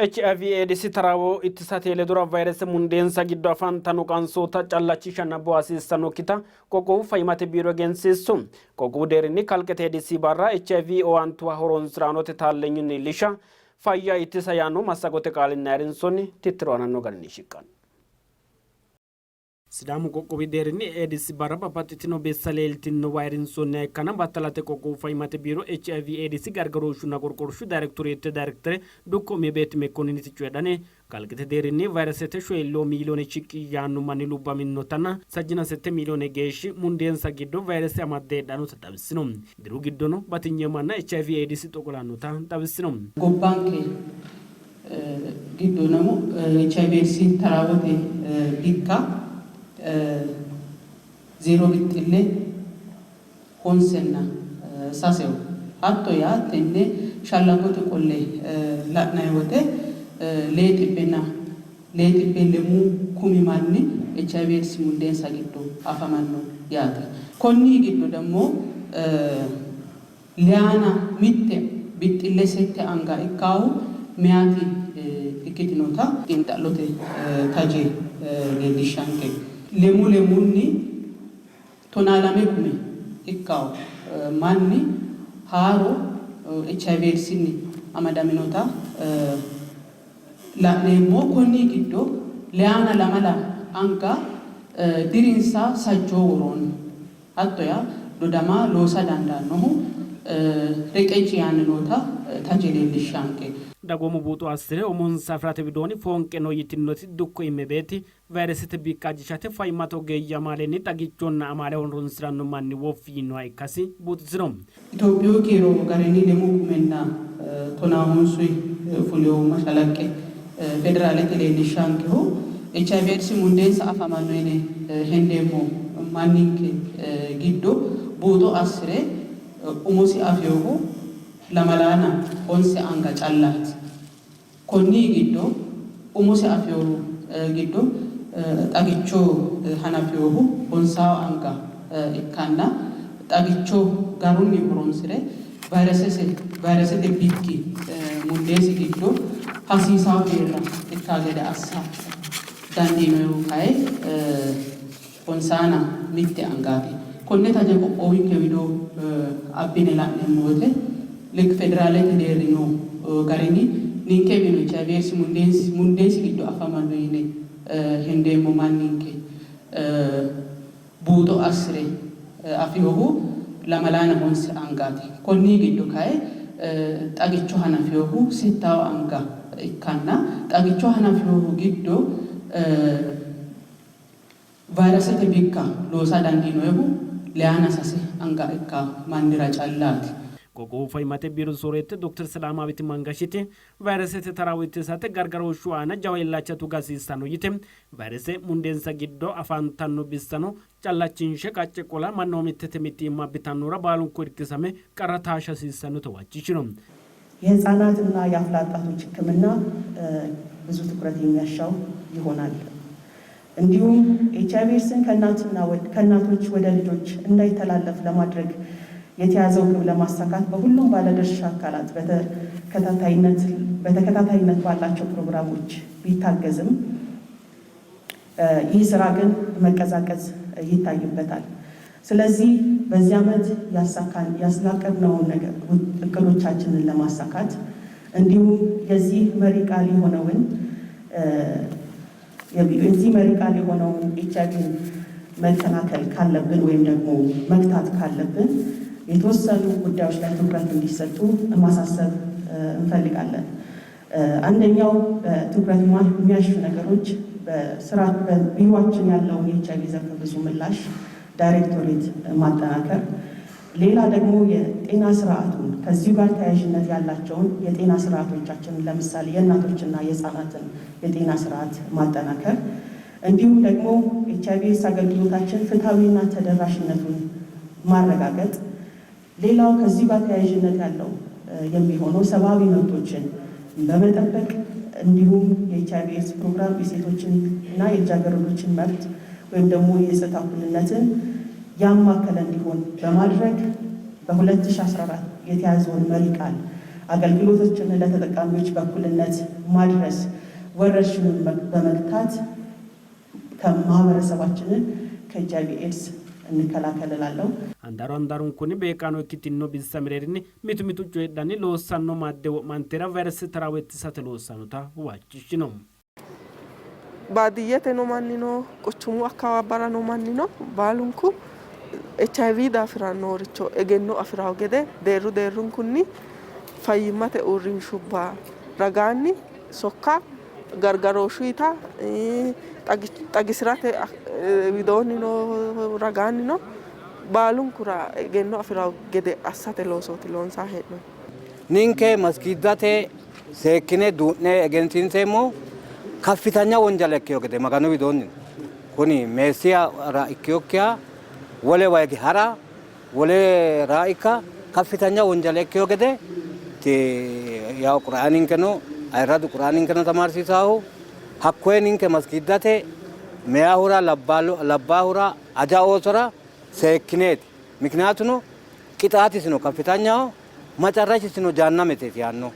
HIV Eedisi taraawo ittisate ledora vayrese mundeensa giddo afantanno qansoota callachishanna boha hasiissannokkita qoqqowu fayyimmate biiro egensiissu. Qoqqowu deerrinni kalqete Eedisi barra HIV owaantuwa horonsi'raanote taalleenyunni iillisha, fayya ittisa yaanno massagote qaalinni ayirrinsoonni tittiro aananno garinni shiqqanno. Sidaamu qoqqowi deerrinni Eedisi barra babbaxxitino bissa leeltinnowa ayirrinsoonniha ikkanna battalate qoqqowu fayyimmate biiro HIV Eedisi gargarooshshunna qorqorshu dayrektoreete dayrektere dukko Immebeet Mekkonniniti coyidhanni kalqete deerrinni vayiresete shoyilloo miiliyoone shiqqi yaanno manni lubbaminnotanna sajjina sette miiliyoone geeshshi mundeensa giddo vayirese amadde heedhannota xawissino. Diru giddono batinye manna HIV Eedisi xoqolannota xawissino. Gobbanke giddo noo HIV Eedsi taraawote bikka zeero bixxille honsenna saseho. Hatto yaa tenne shallagote qolle la'nanni wote lee xibbenna lee xibbe lemuu kumi manni HIV Eedsi mundeensa giddo afamanno yaate. Konni giddo dammo Liyaana mitte bixxille sette anga ikkaahu meyaati ikkitinota xiinxallote taje leellishshanke. Lemuu lemuunni tonaalame kume ikkawo manni haaro HIV Eedsinni amadaminota la'neemmo. Konni giddo Liyaana lamala anga dirinsa sajjoo woroonni. Hatto yaa dodama loosa dandaannohu reqecci yaanni noota taje leellishshaanke. Dagoomu buuxo assi're umonsa afi'rate widoonni foonqe no yitinnoti dukko Immebeeti, vayiresete bikka ajishate fayyimmate ogeeyye amaalenni xagichonna amaale horonsi'ranno manni woffi yiinoha ikkasi buuxisino. Itophiyu kiiro garinni lemuu kumenna tonaa honsu fulino mashalaqqe federaalete leellishshaankehu HIV Eedsi mundeensa afamanno yine hendeemmo manninke giddo buuxo assi're umosi afinohu lamalaana honse anga callaati. Konni giddo umosi afinohu giddo xagicho hanafinohu honsawo anga ikkanna xagicho garunni horonsi're vayiresete bikki mundeesi giddo hasiisanno deerra ikkanno gede assa dandiinohu kayi honsaana mitte angaati. Konne taje qoqqowinke wido abbine la'neemmo woyte lik federaalete deerri noo garinni ninkewino HIV Eedsi mundeesi giddo afamanno yine hendeemmo manninke buuxo assi're afinohu lamalaana honse angaati. Konni giddo kayi xagicho hanafinohu settawo anga ikkanna xagicho hanafinohu giddo Vayrasete bikka loosa dandiinoehu leyaana sase anga ikka mannira callaati. Qoqqowu Fayyimmate Biiro Sooreette Dokter Selaamaawit Mangashiti, vayrasete taraawo ittisate gargarooshshu aana jawa illacha tuga hasiissanno yite, vayrese mundeensa giddo afantanno bissano callachinshe qacce qola mannoomittete mitiimma abbitannohura baalunku irkisame qarra taashsha hasiissannota huwachishino. የህፃናትና የአፍላ ወጣቶች ሕክምና ብዙ ትኩረት የሚያሻው ይሆናል። እንዲሁም ኤች አይቪ ኤድስን ከእናቶች ወደ ልጆች እንዳይተላለፍ ለማድረግ የተያዘው ግብ ለማሳካት በሁሉም ባለድርሻ አካላት በተከታታይነት ባላቸው ፕሮግራሞች ቢታገዝም ይህ ስራ ግን መቀዛቀዝ ይታይበታል። ስለዚህ በዚህ ዓመት ያስላቀድነውን ነገር እቅዶቻችንን ለማሳካት እንዲሁም የዚህ መሪ ቃል የሆነውን የዚህ መሪ ቃል የሆነውን ኤች አይቪን መከላከል ካለብን ወይም ደግሞ መግታት ካለብን የተወሰኑ ጉዳዮች ላይ ትኩረት እንዲሰጡ ማሳሰብ እንፈልጋለን። አንደኛው ትኩረት የሚያሹ ነገሮች በስራ በቢሮአችን ያለውን የኤች አይቪ ዘርፈ ብዙ ምላሽ ዳይሬክቶሬት ማጠናከር፣ ሌላ ደግሞ የጤና ስርዓቱን ከዚሁ ጋር ተያያዥነት ያላቸውን የጤና ስርዓቶቻችንን ለምሳሌ የእናቶችና የህፃናትን የጤና ስርዓት ማጠናከር፣ እንዲሁም ደግሞ ኤች አይቪ ኤድስ አገልግሎታችን ፍትሐዊና ተደራሽነቱን ማረጋገጥ፣ ሌላው ከዚህ ጋር ተያያዥነት ያለው የሚሆነው ሰብአዊ መብቶችን በመጠበቅ እንዲሁም የኤች አይቪ ኤድስ ፕሮግራም የሴቶችን እና የልጃገረዶችን መብት ወይም ደግሞ የጾታ እኩልነትን ያማከለ እንዲሆን በማድረግ በ2014 የተያዘውን መሪ ቃል አገልግሎቶችን ለተጠቃሚዎች በእኩልነት ማድረስ፣ ወረርሽኙን በመግታት ከማህበረሰባችንን ከኤች አይቪ ኤድስ እንከላከል እላለሁ። Handaaru handaarunkunni beeqqaano ikkitino bissa mereerinni mitu mitu coyidhanni loossanno madde wo'mantera vayrese taraawo ittisate loossannota huwachishshino. Baadiyyete noo mannino quchumu akkawaabbara noo mannino baalunku HIV daafira nooricho egenno afi'rawo gede deerru deerrunkunni fayyimmate uurrinshubba ragaanni sokka gargarooshshuyita xagisi'rate widoonni noo ragaanni no baalunkura egenno afi'rawo gede assate loosooti loonsanni hee'noonni. Ninke masgiiddate seekkine duu'ne egensiinseemmo kaffitanya wonjala ikkiyo gede Maganu widoonni kuni meessiyara ikkiyokkiha wolewa hige ha'ra wole raa ikka kaffitanya wonjala ikkiyo gede yaw quraaninkeno ayirradu quraaninkeno tamaarsiisaahu hakkoye ninke masgiiddate meyahura labbaahura aja oosora seekkineeti mikinaatuno qixaatisino kaffitanyaho macarrashisino jaannameteeti yaanno.